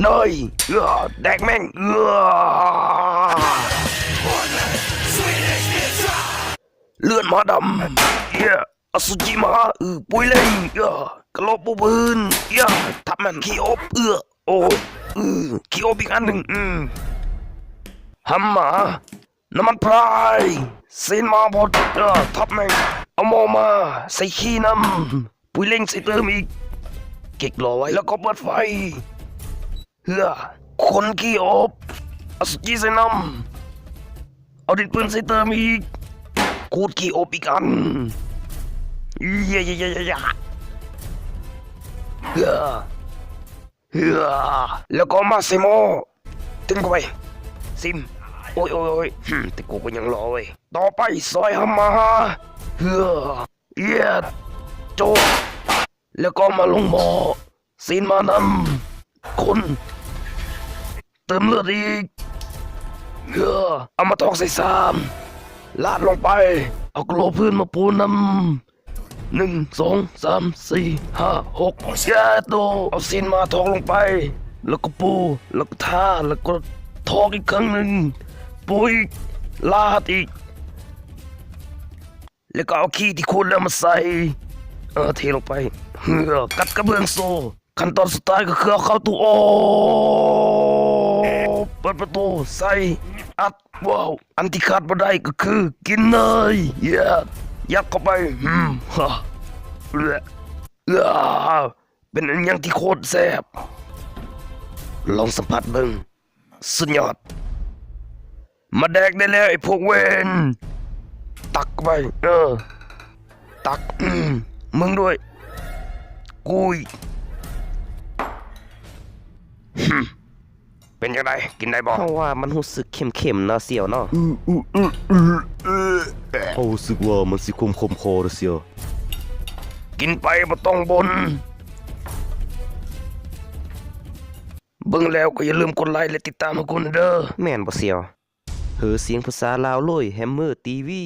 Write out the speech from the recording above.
ໜ້ອຍ ເອີ ແດກແມ່ງ ເອີ ເລືອດໝາດຳ ເອີ ອະສຸຈິມາ ເອີ ປຸຍເລັງ ເອີ ກະໂຫຼກປູພື້ນ ເອີ ທັບມັນ ຂີ້ອົບ ເອີ ໂອ ເອີ ຂີ້ອົບອີກອັນໜຶ່ງ ອື ຫຳໝາ ນ້ຳມັນພຣາຍ ຊີ້ນໝາບົດ ເອີ ທັບແມ່ງ ເອົາໝໍມາ ໃສ່ຂີ້ນຳ ປຸຍເລັງໃສ່ເຕີມອີກ ເກັກລໍໄວ້ ແລ້ວກໍເປີດໄຟ ເພື່ອຄົນຂີ້ອົບ ອະສຸຈິໃສ່ນຳ ເອົາດິນປືນໃສ່ເຕີມອີກ ຂູດຂີ້ອົບອີກອັນ ເອີ ເພື່ອ ເພື່ອ ແລ້ວກໍມາໃສ່ໝໍ້ ເຕັມເຂົ້າໄປ ຊິມ ໂອ້ຍ ໂອ້ຍ ໂອ້ຍ ຫຶ ແຕ່ກູກໍຍັງລໍເວີຍ ຕໍ່ໄປຊອຍຫຳມາ ເພື່ອ ເອີ ໂຈະ ແລ້ວກໍມາລົງໝໍ້ ຊີ້ນມານຳ ຄົນ ເຕີມເລືອດອີກ ເພື່ອ ເອົາມາຖອກໃສ່ຊາມ ລາດລົງໄປ ເອົາກະໂຫຼກພື້ນມາປູນຳ ໜຶ່ງ ສອງ ສາມ ສີ່ ຫ້າ ຫົກ ເຈັດ ໂຕ ເອົາຊີ້ນມາຖອກລົງໄປ ແລ້ວກໍປູ ແລ້ວກໍທາ ແລ້ວກໍຖອກອີກຄັ້ງໜຶ່ງ ປູອີກ ລາດອີກ ແລ້ວກໍເອົາຂີ້ທີ່ຂູດແລ້ວມາໃສ່ ເອີ ເທລົງໄປ ເພື່ອກັດກະເບື້ອງໂຊ ຂັ້ນຕອນສຸດທ້າຍກໍຄືເອົາເຂົ້າຕູ້ອົບ ເປີດປະຕູໃສ່ ອັດ ວ້າວ ອັນທີ່ຂາດບໍ່ໄດ້ກໍຄືກິນເນີຍ ເອີ ຍັດເຂົ້າໄປ ຫຶມ ຮະ ເອີ ເປັນອີ່ຫຍັງທີ່ໂຄດແຊບ ລອງສຳຜັດເບິ່ງ ສຸດຍອດ ມາແດກໄດ້ແລ້ວໄອ້ພວກເວນ ຕັກເຂົ້າໄປ ເອີ ຕັກ ອືມ ມຶງດ້ວຍ ກູອີກ ຫຶ ເປັນຈັ່ງໃດ ກິນໄດ້ບໍ່? ເຮົາວ່າມັນຮູ້ສຶກເຄັມໆນະສ່ຽວເນາະ ເຮົາຮູ້ສຶກວ່າມັນຊິຂົມໆຄໍເດສ່ຽວ ກິນໄປບໍ່ຕ້ອງບົ່ນ. ເບິ່ງແລ້ວກໍຢ່າລືມກົດໄລ ແລະ ຕິດຕາມໃຫ້ກູແດ່ເດີ. ແມ່ນບໍ່ສ່ຽວ? ເຮີສຽງພາສາລາວໂລຍ ແຮມເມີ ທີວີ.